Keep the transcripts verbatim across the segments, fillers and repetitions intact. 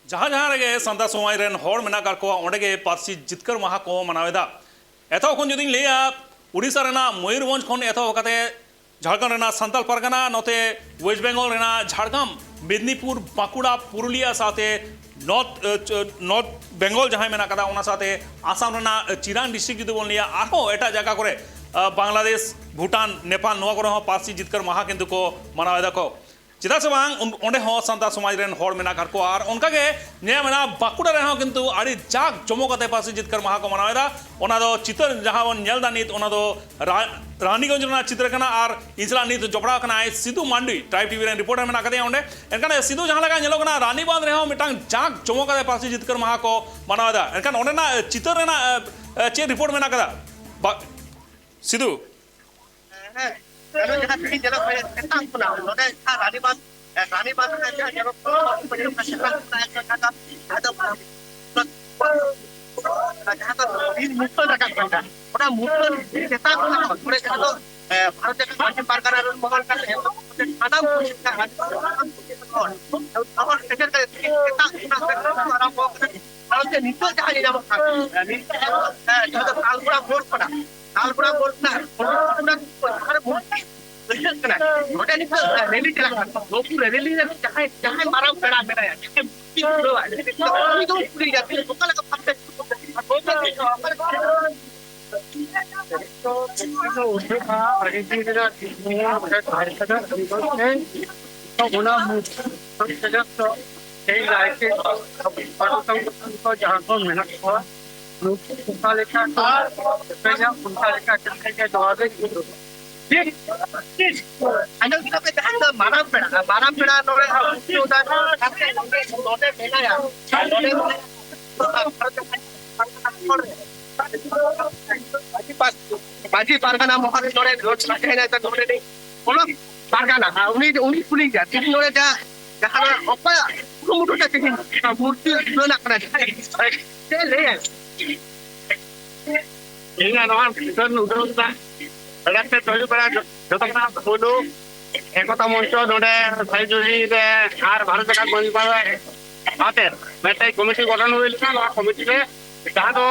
ᱡᱟᱦᱟᱸ ᱡᱟᱦᱟᱸ ᱨᱮᱜᱮ ᱥᱟᱱᱛᱟᱲ ᱥᱚᱢᱟᱡᱽ ᱨᱮᱱ ᱦᱚᱲ ᱢᱮᱱᱟᱜ ᱟᱠᱟᱫ ᱠᱚᱣᱟ, ᱚᱸᱰᱮ ᱜᱮ ᱯᱟᱹᱨᱥᱤ ᱡᱤᱛᱠᱟᱹᱨ ᱢᱟᱦᱟ ᱠᱚ ᱢᱟᱱᱟᱣ ᱮᱫᱟ᱾ ᱮᱛᱚᱦᱚᱵ ᱠᱷᱚᱱ ᱡᱩᱫᱤᱧ ᱞᱟᱹᱭᱟ, ᱩᱲᱤᱥᱥᱟ ᱨᱮᱱᱟᱜ ᱢᱚᱭᱩᱨᱵᱷᱚᱸᱡᱽ ᱠᱷᱚᱱ ᱮᱛᱚᱦᱚᱵ ᱠᱟᱛᱮ ᱡᱷᱟᱲᱠᱷᱚᱸᱰ ᱨᱮᱱᱟᱜ ᱥᱟᱱᱛᱟᱞ ᱯᱟᱨᱜᱟᱱᱟ, ᱱᱚᱛᱮ ᱳᱭᱮᱥᱴ ᱵᱮᱝᱜᱚᱞ ᱨᱮᱱᱟᱜ ᱡᱷᱟᱲᱜᱨᱟᱢ, ᱢᱮᱫᱽᱱᱤᱯᱩᱨ, ᱵᱟᱸᱠᱩᱲᱟ, ᱯᱩᱨᱩᱞᱤᱭᱟ ᱥᱟᱶᱛᱮ ᱱᱚᱨᱛᱷ, ᱮ, ᱪᱚ-, ᱱᱚᱨᱛᱷ ᱵᱮᱝᱜᱚᱞ ᱡᱟᱦᱟᱸᱭ ᱢᱮᱱᱟᱜ ᱟᱠᱟᱫᱟ, ᱚᱱᱟ ᱥᱟᱶᱛᱮ ᱟᱥᱟᱢ ᱨᱮᱱᱟᱜ ᱪᱤᱨᱟᱝ ᱰᱤᱥᱴᱨᱤᱠᱴ ᱡᱩᱫᱤ ᱵᱚᱱ ᱞᱟᱹᱭᱟ, ᱟᱨᱦᱚᱸ ᱮᱴᱟᱜ ᱡᱟᱭᱜᱟ ᱠᱚᱨᱮ, ᱟ, ᱵᱟᱝᱞᱟᱫᱮᱥ, ᱵᱷᱩᱴᱟᱱ, ᱱᱮᱯᱟᱞ, ᱱᱚᱣᱟ ᱠᱚᱨᱮ ᱦᱚᱸ ᱯᱟᱹᱨᱥᱤ ᱡᱤᱛᱠᱟᱹᱨ ᱢᱟᱦᱟ ᱠᱤᱱᱛᱩ ᱠᱚ ᱢᱟᱱᱟᱣ ᱮᱫᱟ ᱠᱚ᱾ ᱪᱮᱫᱟᱜ ᱥᱮ ᱵᱟᱝ, ᱩᱱ-, ᱚᱸᱰᱮ ᱦᱚᱸ ᱥᱟᱱᱛᱟᱲ ᱥᱚᱢᱟᱡᱽ ᱨᱮᱱ ᱦᱚᱲ ᱢᱮᱱᱟᱜ ᱟᱠᱟᱫ ᱠᱚᱣᱟ᱾ ᱟᱨ ᱚᱱᱠᱟ ᱜᱮ ᱧᱮᱞ ᱢᱮᱱᱟᱜᱼᱟ, ᱵᱟᱸᱠᱩᱲᱟ ᱨᱮᱦᱚᱸ ᱠᱤᱱᱛᱩ ᱟᱹᱰᱤ ᱡᱟᱠ ᱡᱚᱢᱚᱠ ᱠᱟᱛᱮ ᱯᱟᱹᱨᱥᱤ ᱡᱤᱛᱠᱟᱹᱨ ᱢᱟᱦᱟ ᱠᱚ ᱢᱟᱱᱟᱣ ᱮᱫᱟ᱾ ᱚᱱᱟ ᱫᱚ ᱪᱤᱛᱟᱹᱨ ᱡᱟᱦᱟᱸ ᱵᱚᱱ ᱧᱮᱞ ᱮᱫᱟ ᱱᱤᱛ, ᱚᱱᱟ ᱫᱚ ᱨᱟ-, ᱨᱟᱱᱤᱜᱚᱸᱡᱽ ᱨᱮᱱᱟᱜ ᱪᱤᱛᱟᱹᱨ ᱠᱟᱱᱟ᱾ ᱟᱨ ᱤᱧ ᱥᱟᱞᱟᱜ ᱱᱤᱛ ᱡᱚᱯᱲᱟᱣ ᱠᱟᱱᱟᱭ ᱥᱤᱫᱩ ᱢᱟᱱᱰᱤ, ᱴᱨᱟᱭᱤᱵᱽ ᱴᱤᱵᱷᱤ ᱨᱮᱱ ᱨᱤᱯᱳᱨᱴᱟᱨ ᱢᱮᱱᱟᱜ ᱟᱠᱟᱫᱮᱭᱟ ᱚᱸᱰᱮ᱾ ᱮᱱᱠᱷᱟᱱ ᱥᱤᱫᱩ, ᱡᱟᱦᱟᱸ ᱞᱮᱠᱟ ᱧᱮᱞᱚᱜ ᱠᱟᱱᱟ, ᱨᱟᱱᱤᱵᱟᱸᱫᱷ ᱨᱮᱦᱚᱸ ᱢᱤᱫᱴᱟᱝ ᱡᱟᱠ ᱡᱚᱢᱚᱠ ᱠᱟᱛᱮ ᱯᱟᱹᱨᱥᱤ ᱡᱤᱛᱠᱟᱹᱨ ᱢᱟᱦᱟ ᱠᱚ ᱢᱟᱱᱟᱣ ᱮᱫᱟ᱾ ᱮᱱᱠᱷᱟᱱ ᱚᱸᱰᱮᱱᱟᱜ ᱪᱤᱛᱟᱹᱨ ᱨᱮᱱᱟᱜ, ᱮ, ᱪᱮᱫ ᱨᱤᱯᱳᱨᱴ ᱢᱮᱱᱟᱜ ᱟᱠᱟᱫᱟ, ᱵᱟ-, ᱥᱤᱫᱩ? ᱦᱮᱸ, ᱦᱮᱸ᱾ ᱟᱫᱚ ᱡᱟᱦᱟᱸ ᱛᱤᱱᱟᱹᱜ ᱧᱮᱞᱚᱜ ᱠᱟᱱᱟ, ᱥᱮᱛᱟᱜ ᱠᱷᱚᱱᱟᱜ ᱱᱚᱰᱮ ᱡᱟᱦᱟᱸ ᱨᱟᱱᱤᱵᱟᱸᱫᱷ, ᱨᱟᱱᱤᱵᱟᱸᱫᱷ ᱨᱮ ᱡᱟᱦᱟᱸ ᱧᱮᱞᱚᱜ ᱠᱟᱱᱟ, ᱥᱮᱛᱟᱜ ᱠᱷᱚᱱᱟᱜ ᱮᱠᱫᱚᱢ ᱡᱟᱦᱟᱸ ᱫᱚ, ᱡᱟᱦᱟᱸ ᱫᱚ ᱵᱤᱨ ᱢᱩᱴᱷᱟᱹᱱ ᱨᱟᱠᱟᱵ ᱠᱟᱱᱟ, ᱚᱱᱟ ᱢᱩᱴᱷᱟᱹᱱ ᱪᱮᱛᱟᱱ ᱠᱷᱚᱱᱟᱜ ᱱᱚᱰᱮ ᱡᱟᱦᱟᱸ ᱫᱚ, ᱮ, ᱵᱷᱟᱨᱚᱛ ᱡᱟᱠᱟᱛ ᱢᱟᱹᱡᱷᱤ ᱯᱟᱨᱜᱟᱱᱟ ᱨᱮᱱ ᱢᱚᱦᱚᱞ ᱠᱟᱛᱮ ᱥᱟᱱᱟᱢ ᱠᱚ ᱥᱮᱛᱟᱜ ᱦᱚᱲ, ᱦᱚᱲ ᱥᱮᱴᱮᱨ ᱠᱟᱛᱮ ᱥᱮᱛᱟᱜ ᱠᱷᱚᱱᱟᱜ ᱟᱨᱟᱢᱵᱷᱚ ᱠᱟᱛᱮ ᱟᱨ ᱡᱮ ᱱᱤᱛᱚᱜ ᱡᱟᱦᱟᱸ ᱧᱮᱞ ᱧᱟᱢᱚᱜ ᱠᱟᱱᱟ, ᱱᱤᱛᱚᱜ ᱡᱟᱦᱟᱸ, ᱦᱮᱸ, ᱡᱟᱦᱟᱸ ᱫᱚ ᱛᱟᱞᱜᱚᱲᱟ ᱢᱳᱲ ᱠᱷᱚᱱᱟᱜ, ᱛᱟᱞᱜᱚᱲᱟ ᱢᱳᱲ ᱠᱷᱚᱱᱟᱜ ᱚᱸᱰᱮ ᱢᱩᱨᱛᱤ ᱵᱟᱹᱭᱥᱟᱹᱜ ᱠᱟᱱᱟ᱾ ᱱᱚᱰᱮ ᱱᱤᱛᱚᱜ ᱨᱮᱞᱤ ᱪᱟᱞᱟᱜ ᱠᱟᱱᱟ᱾ ᱱᱩᱠᱩ ᱨᱮᱞᱤ ᱨᱮ ᱡᱟᱦᱟᱸᱭ, ᱡᱟᱦᱟᱸᱭ ᱢᱟᱨᱟᱝ ᱯᱮᱲᱟ ᱢᱮᱱᱟᱭᱟ, ᱡᱟᱦᱟᱸᱭ ᱢᱩᱨᱛᱤ ᱩᱰᱷᱟᱹᱣᱟ, ᱩᱱᱤ ᱫᱚ ᱠᱩᱞᱤᱭᱮᱭᱟ, ᱚᱠᱟ ᱞᱮᱠᱟ ᱵᱷᱟᱵᱽᱛᱮ ᱩᱰᱷᱟᱹᱜᱼᱟ? ᱟᱹᱰᱤ ᱫᱤᱱ ᱨᱮᱱᱟᱜ ᱠᱩᱠᱢᱩ ᱚᱸᱰᱮ ᱛᱟᱦᱮᱸ ᱠᱟᱱᱟ᱾ ᱚᱱᱟ ᱢᱩᱨᱛᱤ ᱛᱮᱜᱮ ᱛᱚ ᱛᱮᱦᱮᱧ ᱱᱟᱭᱠᱮ ᱵᱟᱵᱟ ᱛᱟᱠᱚ ᱠᱚ ᱡᱟᱦᱟᱸ ᱠᱚ ᱢᱮᱱᱟᱜ ᱠᱚᱣᱟ, ᱱᱩᱠᱩ ᱚᱠᱟ ᱞᱮᱠᱟ ᱠᱚ ᱥᱮᱯᱮᱧᱟ, ᱚᱱᱠᱟ ᱞᱮᱠᱟ ᱠᱟᱛᱮ ᱜᱮ ᱱᱚᱣᱟ ᱫᱚ ᱪᱮᱫ? ᱟᱸᱡᱚᱢ ᱠᱮᱫᱟ ᱯᱮ? ᱡᱟᱦᱟᱸᱭ ᱫᱚ ᱢᱟᱨᱟᱝ ᱯᱮᱲᱟ, ᱢᱟᱨᱟᱝ ᱯᱮᱲᱟ ᱱᱚᱰᱮ ᱦᱟᱸᱜ ᱩᱛᱩ ᱫᱟ, ᱱᱚᱰᱮ ᱢᱮᱱᱟᱭᱟ, ᱱᱚᱰᱮ ᱢᱟᱹᱡᱷᱤ ᱯᱟᱨ-, ᱢᱟᱹᱡᱷᱤ ᱯᱟᱨᱜᱟᱱᱟ ᱢᱚᱦᱚᱞ ᱱᱚᱰᱮ ᱱᱚᱰᱮ ᱱᱚᱰᱮ ᱱᱚᱰᱮ ᱵᱚᱞᱚ ᱯᱟᱨᱜᱟᱱᱟ, ᱟᱨ ᱩᱱᱤ, ᱩᱱᱤ ᱠᱩᱞᱤ ᱜᱮᱭᱟ, ᱛᱮᱦᱮᱧ ᱱᱚᱰᱮ ᱡᱟ-, ᱡᱟᱦᱟᱸ ᱚᱠᱚᱭᱟᱜ ᱠᱩᱨᱩᱢᱩᱴᱩ ᱛᱮ ᱛᱮᱦᱮᱧ ᱢᱩᱨᱛᱤ ᱩᱰᱷᱟᱹᱣ ᱨᱮᱱᱟᱜ ᱠᱟᱱᱟ, ᱡᱟᱦᱟᱸᱭ ᱪᱮᱫ ᱞᱟᱹᱭᱟᱭ? ᱤᱧᱟᱹᱜ ᱱᱚᱣᱟ ᱪᱤᱛᱟᱹᱨ ᱩᱰᱷᱟᱹᱣ ᱮᱫᱟ, ᱯᱮᱲᱟ ᱛᱮ ᱛᱚᱭᱚ ᱯᱮᱲᱟ ᱡᱚ-, ᱡᱚᱛᱚ ᱠᱷᱚᱱᱟᱜ ᱯᱳᱭᱞᱳ ᱮᱠᱚᱛᱟ ᱢᱚᱧᱪᱚ ᱱᱚᱰᱮ ᱥᱟᱭᱡᱩᱦᱤ ᱨᱮ ᱟᱨ ᱵᱷᱟᱨᱚᱛ ᱡᱟᱠᱟᱛ ᱢᱟᱹᱡᱷᱤ ᱵᱟᱵᱟ ᱟᱛᱮ ᱢᱤᱫᱴᱮᱡ ᱠᱚᱢᱤᱴᱤ ᱜᱚᱴᱷᱚᱱ ᱦᱩᱭ ᱞᱮᱱᱟ᱾ ᱱᱚᱣᱟ ᱠᱚᱢᱤᱴᱤ ᱨᱮ ᱡᱟᱦᱟᱸ ᱫᱚ,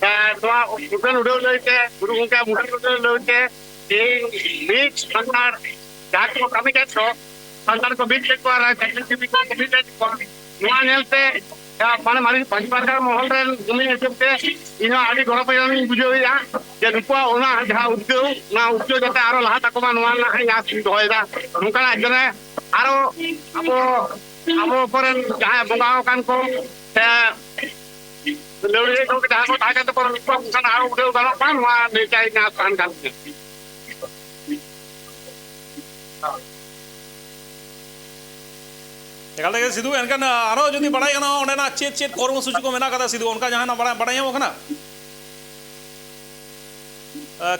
ᱮ, ᱱᱚᱣᱟ ᱢᱩᱴᱷᱟᱹᱱ ᱩᱰᱟᱹᱣ ᱞᱟᱹᱭᱛᱮ, ᱜᱩᱨᱩ ᱜᱚᱢᱠᱮ ᱢᱩᱴᱷᱟᱹᱱ ᱩᱰᱟᱹᱣ ᱞᱟᱹᱭᱛᱮ ᱛᱮᱦᱮᱧ ᱢᱤᱫ ᱥᱟᱱᱛᱟᱲ ᱡᱟᱦᱟᱸ ᱠᱚ ᱠᱟᱹᱢᱤ ᱠᱮᱫ ᱠᱚ, ᱥᱟᱱᱛᱟᱲ ᱠᱚ ᱢᱤᱫ ᱠᱮᱫ ᱠᱚᱣᱟ, ᱨᱟᱡᱽᱱᱤᱛᱤ ᱠᱚ ᱢᱤᱫ ᱠᱮᱫ ᱠᱚᱣᱟ᱾ ᱱᱚᱣᱟ ᱧᱮᱞᱛᱮ, ᱮ, ᱢᱟᱱᱮ ᱢᱟᱹᱡᱷᱤ ᱯᱟᱹᱡᱷᱤ ᱯᱟᱨᱜᱟᱱᱟ ᱢᱚᱦᱚᱞ ᱨᱮᱱ ᱩᱱᱤ ᱦᱤᱥᱟᱹᱵ ᱛᱮ ᱤᱧ ᱦᱚᱸ ᱟᱹᱰᱤ ᱜᱚᱨᱚᱵᱽ ᱤᱧ ᱵᱩᱡᱷᱟᱹᱣᱮᱫᱼᱟ ᱡᱮ ᱱᱩᱠᱩᱣᱟᱜ ᱚᱱᱟ ᱡᱟᱦᱟᱸ ᱩᱫᱽᱜᱟᱹᱣ, ᱚᱱᱟ ᱩᱫᱽᱜᱟᱹᱣ ᱡᱟᱛᱮ ᱟᱨᱚ ᱞᱟᱦᱟ ᱛᱟᱠᱚ ᱢᱟ, ᱱᱚᱣᱟ ᱨᱮᱱᱟᱜ ᱤᱧ ᱟᱸᱥ ᱤᱧ ᱫᱚᱦᱚᱭᱮᱫᱟ᱾ ᱱᱚᱝᱠᱟᱱᱟᱜ ᱡᱮᱱᱚ ᱟᱨᱚ ᱟᱵᱚ, ᱟᱵᱚ ᱠᱚᱨᱮᱱ ᱡᱟᱦᱟᱸᱭ ᱵᱚᱸᱜᱟ ᱟᱠᱟᱱ ᱠᱚ ᱥᱮ ᱞᱟᱹᱣᱲᱤᱭᱟᱹ ᱠᱚ ᱡᱟᱦᱟᱸ ᱠᱚ ᱛᱟᱦᱮᱸ ᱠᱟᱱ ᱛᱟᱠᱚᱣᱟ, ᱩᱱᱠᱩᱣᱟᱜ ᱚᱱᱠᱟᱱᱟᱜ ᱟᱨᱚ ᱩᱰᱟᱹᱣ ᱜᱟᱱᱚᱜ ᱢᱟ, ᱱᱚᱣᱟ ᱱᱤᱭᱟᱹ ᱤᱧ ᱟᱸᱥ ᱛᱟᱦᱮᱱ ᱠᱟᱱ ᱛᱤᱧᱟᱹ᱾ ᱮᱠᱟᱞ ᱛᱮᱜᱮ ᱥᱤᱫᱷᱩ, ᱮᱱᱠᱷᱟᱱ ᱟᱨᱚ ᱡᱩᱫᱤ ᱵᱟᱲᱟᱭ ᱜᱟᱱᱚᱜᱼᱟ, ᱚᱸᱰᱮᱱᱟᱜ ᱪᱮᱫ ᱪᱮᱫ ᱠᱚᱨᱢᱚᱥᱩᱪᱤ ᱠᱚ ᱢᱮᱱᱟᱜ ᱠᱟᱫᱟ ᱥᱤᱫᱷᱩ, ᱚᱱᱠᱟ ᱡᱟᱦᱟᱱᱟᱜ ᱵᱟᱲᱟᱭ, ᱵᱟᱲᱟᱭ ᱧᱟᱢᱚᱜ ᱠᱟᱱᱟ?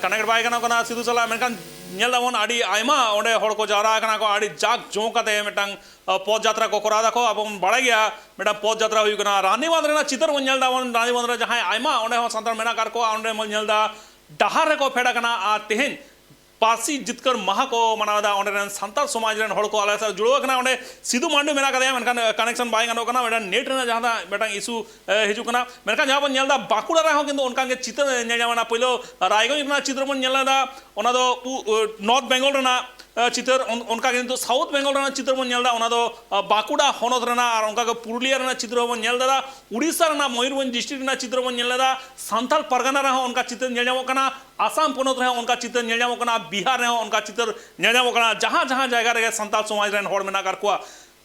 ᱠᱟᱱᱮᱠᱴ ᱵᱟᱭ ᱜᱟᱱᱚᱜ ᱠᱟᱱᱟ ᱥᱤᱫᱷᱩ ᱥᱟᱞᱟᱜ, ᱢᱮᱱᱠᱷᱟᱱ ᱧᱮᱞ ᱫᱟᱵᱚᱱ ᱟᱹᱰᱤ ᱟᱭᱢᱟ ᱚᱸᱰᱮ ᱦᱚᱲ ᱠᱚ ᱡᱟᱣᱨᱟ ᱟᱠᱟᱱᱟ ᱠᱚ, ᱟᱹᱰᱤ ᱡᱟᱠ ᱡᱚᱢᱚᱠ ᱠᱟᱛᱮ ᱢᱤᱫᱴᱟᱝ, ᱟ, ᱯᱚᱫ ᱡᱟᱛᱨᱟ ᱠᱚ ᱠᱚᱨᱟᱣ ᱫᱟᱠᱚ᱾ ᱟᱵᱚ ᱵᱚᱱ ᱵᱟᱲᱟᱭ ᱜᱮᱭᱟ, ᱢᱤᱫᱴᱟᱝ ᱯᱚᱫ ᱡᱟᱛᱨᱟ ᱦᱩᱭᱩᱜ ᱠᱟᱱᱟ ᱨᱟᱱᱤᱵᱟᱸᱫᱷ ᱨᱮᱱᱟᱜ ᱪᱤᱛᱟᱹᱨ ᱵᱚᱱ ᱧᱮᱞ ᱫᱟᱵᱚᱱ, ᱨᱟᱱᱤᱵᱟᱸᱫᱷ ᱨᱮ ᱡᱟᱦᱟᱸᱭ ᱟᱭᱢᱟ ᱚᱸᱰᱮ ᱦᱚᱸ ᱥᱟᱱᱛᱟᱲ ᱢᱮᱱᱟᱜ ᱟᱠᱟᱫ ᱠᱚᱣᱟ, ᱚᱸᱰᱮ ᱵᱚᱱ ᱧᱮᱞ ᱫᱟ ᱰᱟᱦᱟᱨ ᱨᱮᱠᱚ ᱯᱷᱮᱰ ᱟᱠᱟᱱᱟ᱾ ᱟᱨ ᱛᱮᱦᱮᱧ ᱯᱟᱹᱨᱥᱤ ᱡᱤᱛᱠᱟᱹᱨ ᱢᱟᱦᱟ ᱠᱚ ᱢᱟᱱᱟᱣ ᱮᱫᱟ᱾ ᱚᱸᱰᱮ ᱨᱮᱱ ᱥᱟᱱᱛᱟᱲ ᱥᱚᱢᱟᱡᱽ ᱨᱮᱱ ᱦᱚᱲ ᱠᱚ ᱟᱞᱮ ᱥᱟᱶ ᱡᱩᱲᱟᱹᱣ ᱟᱠᱟᱱᱟ᱾ ᱚᱸᱰᱮ ᱥᱤᱫᱷᱩ ᱢᱟᱱᱰᱤ ᱢᱮᱱᱟᱜ ᱟᱠᱟᱫᱮᱭᱟ, ᱢᱮᱱᱠᱷᱟᱱ, ᱟ, ᱠᱟᱱᱮᱠᱥᱚᱱ ᱵᱟᱭ ᱜᱟᱱᱚᱜ ᱠᱟᱱᱟ, ᱢᱤᱫᱴᱟᱝ ᱱᱮᱴ ᱨᱮᱱᱟᱜ ᱡᱟᱦᱟᱸ ᱢᱤᱫᱴᱟᱝ ᱤᱥᱩ, ᱟ, ᱦᱤᱡᱩᱜ ᱠᱟᱱᱟ᱾ ᱢᱮᱱᱠᱷᱟᱱ ᱡᱟᱦᱟᱸ ᱵᱚᱱ ᱧᱮᱞ ᱮᱫᱟ, ᱵᱟᱸᱠᱩᱲᱟ ᱨᱮᱦᱚᱸ ᱠᱤᱱᱛᱩ ᱚᱱᱠᱟᱱ ᱜᱮ ᱪᱤᱛᱟᱹᱨ ᱧᱮᱞ ᱧᱟᱢ ᱮᱱᱟ᱾ ᱯᱳᱭᱞᱳ ᱨᱟᱭᱜᱚᱸᱡᱽ ᱨᱮᱱᱟᱜ ᱪᱤᱛᱟᱹᱨ ᱵᱚᱱ ᱧᱮᱞ ᱮᱫᱟ, ᱚᱱᱟ ᱫᱚ ᱩ-, ᱩ-, ᱱᱚᱨᱛᱷ ᱵᱮᱝᱜᱚᱞ ᱨᱮᱱᱟᱜ, ᱟ, ᱪᱤᱛᱟᱹᱨ, ᱚᱱ-, ᱚᱱᱠᱟ ᱜᱮ ᱠᱤᱱᱛᱩ ᱥᱟᱣᱩᱛᱷ ᱵᱮᱝᱜᱚᱞ ᱨᱮᱱᱟᱜ ᱪᱤᱛᱟᱹᱨ ᱵᱚᱱ ᱧᱮᱞ ᱮᱫᱟ, ᱚᱱᱟ ᱫᱚ, ᱟ, ᱵᱟᱸᱠᱩᱲᱟ ᱦᱚᱱᱚᱛ ᱨᱮᱱᱟᱜ ᱟᱨ ᱚᱱᱠᱟ ᱜᱮ ᱯᱩᱨᱩᱞᱤᱭᱟ ᱨᱮᱱᱟᱜ ᱪᱤᱛᱟᱹᱨ ᱦᱚᱸ ᱵᱚᱱ ᱧᱮᱞ ᱮᱫᱟ᱾ ᱩᱲᱤᱥᱥᱟ ᱨᱮᱱᱟᱜ ᱢᱚᱭᱩᱨᱵᱷᱚᱸᱡᱽ ᱰᱤᱥᱴᱨᱤᱠᱴ ᱨᱮᱱᱟᱜ ᱪᱤᱛᱟᱹᱨ ᱵᱚᱱ ᱧᱮᱞ ᱮᱫᱟ᱾ ᱥᱟᱱᱛᱟᱲ ᱯᱟᱨᱜᱟᱱᱟ ᱨᱮᱦᱚᱸ ᱚᱱᱠᱟ ᱪᱤᱛᱟᱹᱨ ᱧᱮᱞ ᱧᱟᱢᱚᱜ ᱠᱟᱱᱟ, ᱟᱥᱟᱢ ᱯᱚᱱᱚᱛ ᱨᱮᱦᱚᱸ ᱚᱱᱠᱟ ᱪᱤᱛᱟᱹᱨ ᱧᱮᱞ ᱧᱟᱢᱚᱜ ᱠᱟᱱᱟ, ᱵᱤᱦᱟᱨ ᱨᱮᱦᱚᱸ ᱚᱱᱠᱟ ᱪᱤᱛᱟᱹᱨ ᱧᱮᱞ ᱧᱟᱢᱚᱜ ᱠᱟᱱᱟ᱾ ᱡᱟᱦᱟᱸ ᱡᱟᱦᱟᱸ ᱡᱟᱭᱜᱟ ᱨᱮᱜᱮ ᱥᱟᱱᱛᱟᱲ ᱥᱚᱢᱟᱡᱽ ᱨᱮᱱ ᱦᱚᱲ ᱢᱮᱱᱟᱜ ᱟᱠᱟᱫ ᱠᱚᱣᱟ,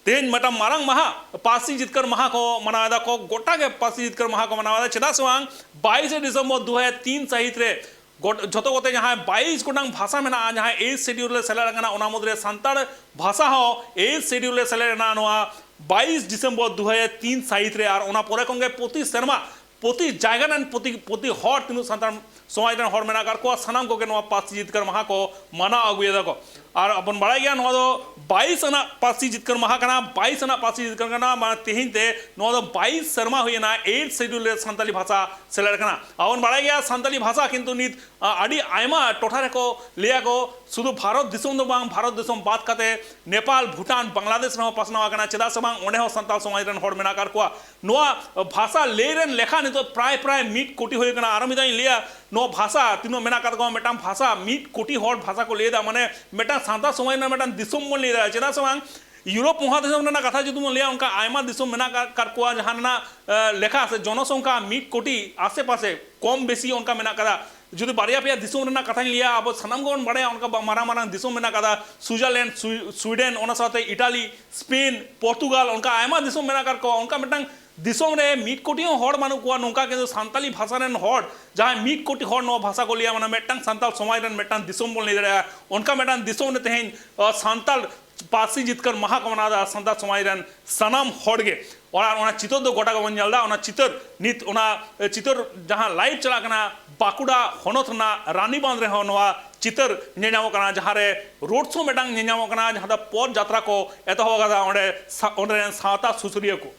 ᱛᱮᱦᱮᱧ ᱢᱤᱫᱴᱟᱝ ᱢᱟᱨᱟᱝ ᱢᱟᱦᱟ ᱯᱟᱹᱨᱥᱤ ᱡᱤᱛᱠᱟᱹᱨ ᱢᱟᱦᱟ ᱠᱚ ᱢᱟᱱᱟᱣ ᱮᱫᱟ ᱠᱚ, ᱜᱚᱴᱟ ᱜᱮ ᱯᱟᱹᱨᱥᱤ ᱡᱤᱛᱠᱟᱹᱨ ᱢᱟᱦᱟ ᱠᱚ ᱢᱟᱱᱟᱣ ᱮᱫᱟ᱾ ᱪᱮᱫᱟᱜ ᱥᱮ ᱵᱟᱝ, ᱵᱟᱭᱤᱥᱮ ᱰᱤᱥᱮᱢᱵᱚᱨ ᱫᱩ ᱦᱟᱡᱟᱨ ᱛᱤᱱ ᱥᱟᱹᱦᱤᱛ ᱨᱮ ᱜᱚᱴ-, ᱡᱷᱚᱛᱚ ᱠᱚᱛᱮ ᱡᱟᱦᱟᱸ ᱵᱟᱭᱤᱥ ᱜᱚᱴᱟᱝ ᱵᱷᱟᱥᱟ ᱢᱮᱱᱟᱜᱼᱟ, ᱡᱟᱦᱟᱸ ᱮᱭᱤᱴ ᱥᱮᱰᱤᱭᱩᱞ ᱨᱮ ᱥᱮᱞᱮᱫ ᱟᱠᱟᱱᱟ, ᱚᱱᱟ ᱢᱩᱫᱽᱨᱮ ᱥᱟᱱᱛᱟᱲ ᱵᱷᱟᱥᱟ ᱦᱚᱸ ᱮᱭᱤᱴ ᱥᱮᱰᱤᱭᱩᱞ ᱨᱮ ᱥᱮᱞᱮᱫ ᱮᱱᱟ᱾ ᱱᱚᱣᱟ ᱵᱟᱭᱤᱥ ᱰᱤᱥᱮᱢᱵᱚᱨ ᱫᱩ ᱦᱟᱡᱟᱨ ᱛᱤᱱ ᱥᱟᱹᱦᱤᱛ ᱨᱮ, ᱟᱨ ᱚᱱᱟ ᱯᱚᱨᱮ ᱠᱷᱚᱱ ᱜᱮ ᱯᱨᱚᱛᱤ ᱥᱮᱨᱢᱟ ᱯᱨᱚᱛᱤ ᱡᱟᱭᱜᱟ ᱨᱮᱱ ᱯᱨᱚᱛᱤ, ᱯᱨᱚᱛᱤ ᱦᱚᱲ, ᱛᱤᱱᱟᱹᱜ ᱥᱟᱱᱛᱟᱲ ᱥᱚᱢᱟᱡᱽ ᱨᱮᱱ ᱦᱚᱲ ᱢᱮᱱᱟᱜ ᱟᱠᱟᱫ ᱠᱚᱣᱟ, ᱥᱟᱱᱟᱢ ᱠᱚᱜᱮ ᱱᱚᱣᱟ ᱯᱟᱹᱨᱥᱤ ᱡᱤᱛᱠᱟᱹᱨ ᱢᱟᱦᱟ ᱠᱚ ᱢᱟᱱᱟᱣ ᱟᱹᱜᱩᱭᱮᱫᱟ ᱠᱚ᱾ ᱟᱨ ᱟᱵᱚᱱ ᱵᱟᱲᱟᱭ ᱜᱮᱭᱟ, ᱱᱚᱣᱟ ᱫᱚ ᱵᱟᱭᱤᱥ ᱟᱱᱟᱜ ᱯᱟᱹᱨᱥᱤ ᱡᱤᱛᱠᱟᱹᱨ ᱢᱟᱦᱟ ᱠᱟᱱᱟ, ᱵᱟᱭᱤᱥ ᱟᱱᱟᱜ ᱯᱟᱹᱨᱥᱤ ᱡᱤᱛᱠᱟᱹᱨ ᱠᱟᱱᱟ, ᱢᱟᱱᱮ ᱛᱮᱦᱮᱧ ᱛᱮ ᱱᱚᱣᱟ ᱫᱚ ᱵᱟᱭᱤᱥ ᱥᱮᱨᱢᱟ ᱦᱩᱭᱮᱱᱟ ᱮᱭᱤᱴ ᱥᱤᱰᱩᱞ ᱨᱮ ᱥᱟᱱᱛᱟᱞᱤ ᱵᱷᱟᱥᱟ ᱥᱮᱞᱮᱫ ᱠᱟᱱᱟ᱾ ᱟᱵᱚᱱ ᱵᱟᱲᱟᱭ ᱜᱮᱭᱟ, ᱥᱟᱱᱛᱟᱞᱤ ᱵᱷᱟᱥᱟ ᱠᱤᱱᱛᱩ ᱱᱤᱛ ᱟ, ᱟᱹᱰᱤ ᱟᱭᱢᱟ ᱴᱚᱴᱷᱟ ᱨᱮᱠᱚ ᱞᱟᱹᱭᱟ ᱠᱚ, ᱥᱩᱫᱷᱩ ᱵᱷᱟᱨᱚᱛ ᱫᱤᱥᱚᱢ ᱫᱚ ᱵᱟᱝ, ᱵᱷᱟᱨᱚᱛ ᱫᱤᱥᱚᱢ ᱵᱟᱫ ᱠᱟᱛᱮ ᱱᱮᱯᱟᱞ, ᱵᱷᱩᱴᱟᱱ, ᱵᱟᱝᱞᱟᱫᱮᱥ ᱨᱮᱦᱚᱸ ᱯᱟᱥᱱᱟᱣ ᱟᱠᱟᱱᱟ᱾ ᱪᱮᱫᱟᱜ ᱥᱮ ᱵᱟᱝ, ᱚᱸᱰᱮ ᱦᱚᱸ ᱥᱟᱱᱛᱟᱲ ᱥᱚᱢᱟᱡᱽ ᱨᱮᱱ ᱦᱚᱲ ᱢᱮᱱᱟᱜ ᱟᱠᱟᱫ ᱠᱚᱣᱟ᱾ ᱱᱚᱣᱟ ᱵᱷᱟᱥᱟ ᱞᱟᱹᱭ ᱨᱮᱱ ᱞᱮᱠᱷᱟ ᱱᱤᱛᱚᱜ ᱯᱨᱟᱭ ᱯᱨᱟᱭ ᱢᱤᱫ ᱠᱳᱴᱤ ᱦᱩᱭ ᱟᱠᱟᱱᱟ᱾ ᱟᱨᱚ ᱢᱤᱫ ᱫᱷᱟᱣ ᱤᱧ ᱞᱟᱹᱭᱟ, ᱱᱚᱣᱟ ᱵᱷᱟᱥᱟ ᱛᱤᱱᱟᱹᱜ ᱢᱮᱱᱟᱜ ᱟᱠᱟᱫ ᱛᱟᱠᱚᱣᱟ, ᱢᱤᱫᱴᱟᱝ ᱵᱷᱟᱥᱟ ᱢᱤᱫ ᱠᱳᱴᱤ ᱦᱚᱲ ᱵᱷᱟᱥᱟ ᱠᱚ ᱞᱟᱹᱭ ᱮᱫᱟ, ᱢᱟᱱᱮ ᱢᱤᱫᱴᱟᱝ ᱥᱟᱱᱛᱟᱲ ᱥᱚᱢᱟᱡᱽ ᱨᱮᱱᱟᱜ ᱢᱤᱫᱴᱟᱝ ᱫᱤᱥᱚᱢ ᱵᱚᱱ ᱞᱟᱹᱭ ᱫᱟᱲᱮᱭᱟᱜᱼᱟ᱾ ᱪᱮᱫᱟᱜ ᱥᱮ ᱵᱟᱝ, ᱤᱭᱩᱨᱳᱯ ᱢᱚᱦᱟᱫᱤᱥᱚᱢ ᱨᱮᱱᱟᱜ ᱠᱟᱛᱷᱟ ᱡᱩᱫᱤ ᱵᱚᱱ ᱞᱟᱹᱭᱟ, ᱚᱱᱠᱟ ᱟᱭᱢᱟ ᱫᱤᱥᱚᱢ ᱢᱮᱱᱟᱜ ᱟᱠᱟᱫ ᱠᱚᱣᱟ, ᱡᱟᱦᱟᱸ ᱨᱮᱱᱟᱜ, ᱮ, ᱞᱮᱠᱷᱟ ᱥᱮ ᱡᱚᱱᱚᱥᱚᱝᱠᱷᱟ ᱢᱤᱫ ᱠᱳᱴᱤ ᱟᱥᱮ ᱯᱟᱥᱮ, ᱠᱚᱢ ᱵᱮᱥᱤ ᱚᱱᱠᱟ ᱢᱮᱱᱟᱜ ᱟᱠᱟᱫᱟ᱾ ᱡᱩᱫᱤ ᱵᱟᱨᱭᱟ ᱯᱮᱭᱟ ᱫᱤᱥᱚᱢ ᱨᱮᱱᱟᱜ ᱠᱟᱛᱷᱟᱧ ᱞᱟᱹᱭᱟ, ᱟᱵᱚ ᱥᱟᱱᱟᱢ ᱜᱮᱵᱚᱱ ᱵᱟᱲᱟᱭᱟ, ᱚᱱᱠᱟ ᱵᱟ-, ᱢᱟᱨᱟᱝ ᱢᱟᱨᱟᱝ ᱫᱤᱥᱚᱢ ᱢᱮᱱᱟᱜ ᱟᱠᱟᱫᱟ, ᱥᱩᱭᱡᱟᱨᱞᱮᱱᱰ, ᱥᱩᱭ-, ᱥᱩᱭᱰᱮᱱ, ᱚᱱᱟ ᱥᱟᱶᱛᱮ ᱤᱴᱟᱞᱤ, ᱥᱯᱮᱱ, ᱯᱚᱨᱛᱩᱜᱟᱞ, ᱚᱱᱠᱟ ᱟᱭᱢᱟ ᱫᱤᱥᱚᱢ ᱢᱮᱱᱟᱜ ᱟᱠᱟᱫ ᱠᱚᱣᱟ᱾ ᱚᱱᱠᱟ ᱢᱤᱫᱴᱟᱝ ᱫᱤᱥᱚᱢ ᱨᱮ ᱢᱤᱫ ᱠᱳᱴᱤ ᱦᱚᱸ ᱦᱚᱲ ᱵᱟᱹᱱᱩᱜ ᱠᱚᱣᱟ, ᱱᱚᱝᱠᱟ ᱠᱤᱱᱛᱩ ᱥᱟᱱᱛᱟᱞᱤ ᱵᱷᱟᱥᱟ ᱨᱮᱱ ᱦᱚᱲ, ᱡᱟᱦᱟᱸᱭ ᱢᱤᱫ ᱠᱳᱴᱤ ᱦᱚᱲ ᱱᱚᱣᱟ ᱵᱷᱟᱥᱟ ᱠᱚ ᱞᱟᱹᱭᱟ, ᱢᱟᱱᱮ ᱢᱤᱫᱴᱟᱝ ᱥᱟᱱᱛᱟᱲ ᱥᱚᱢᱟᱡᱽ ᱨᱮᱱ ᱢᱤᱫᱴᱟᱝ ᱫᱤᱥᱚᱢ ᱵᱚᱱ ᱞᱟᱹᱭ ᱫᱟᱲᱮᱭᱟᱜᱼᱟ, ᱚᱱᱠᱟ ᱢᱤᱫᱴᱟᱝ ᱫᱤᱥᱚᱢ ᱨᱮ ᱛᱮᱦᱮᱧ, ᱟ, ᱥᱟᱱᱛᱟᱲ ᱯᱟᱹᱨᱥᱤ ᱡᱤᱛᱠᱟᱹᱨ ᱢᱟᱦᱟ ᱠᱚ ᱢᱟᱱᱟᱣ ᱮᱫᱟ ᱥᱟᱱᱛᱟᱲ ᱥᱚᱢᱟᱡᱽ ᱨᱮᱱ ᱥᱟᱱᱟᱢ ᱦᱚᱲ ᱜᱮ᱾ ᱚᱱᱟ, ᱚᱱᱟ ᱪᱤᱛᱟᱹᱨ ᱫᱚ ᱜᱚᱴᱟ ᱜᱮᱵᱚᱱ ᱧᱮᱞ ᱮᱫᱟ᱾ ᱚᱱᱟ ᱪᱤᱛᱟᱹᱨ ᱱᱤᱛ, ᱚᱱᱟ, ᱮ, ᱪᱤᱛᱟᱹᱨ ᱡᱟᱦᱟᱸ ᱞᱟᱭᱤᱵᱷ ᱪᱟᱞᱟᱜ ᱠᱟᱱᱟ, ᱵᱟᱸᱠᱩᱲᱟ ᱦᱚᱱᱚᱛ ᱨᱮᱱᱟᱜ ᱨᱟᱱᱤᱵᱟᱸᱫᱷ ᱨᱮᱦᱚᱸ ᱱᱚᱣᱟ ᱪᱤᱛᱟᱹᱨ ᱧᱮᱞ ᱧᱟᱢᱚᱜ ᱠᱟᱱᱟ, ᱡᱟᱦᱟᱸ ᱨᱮ ᱨᱳᱰ ᱥᱳ ᱢᱤᱫᱴᱟᱝ ᱧᱮᱞ ᱧᱟᱢᱚᱜ ᱠᱟᱱᱟ, ᱡᱟᱦᱟᱸ ᱫᱚ ᱯᱚᱫ ᱡᱟᱛᱨᱟ ᱠᱚ ᱮᱛᱚᱦᱚᱵ ᱟᱠᱟᱫᱟ ᱚᱸᱰᱮ ᱥᱟ-, ᱚᱸᱰᱮ ᱨᱮᱱ ᱥᱟᱶᱛᱟ ᱥᱩᱥᱟᱹᱨᱤᱭᱟᱹ ᱠᱚ᱾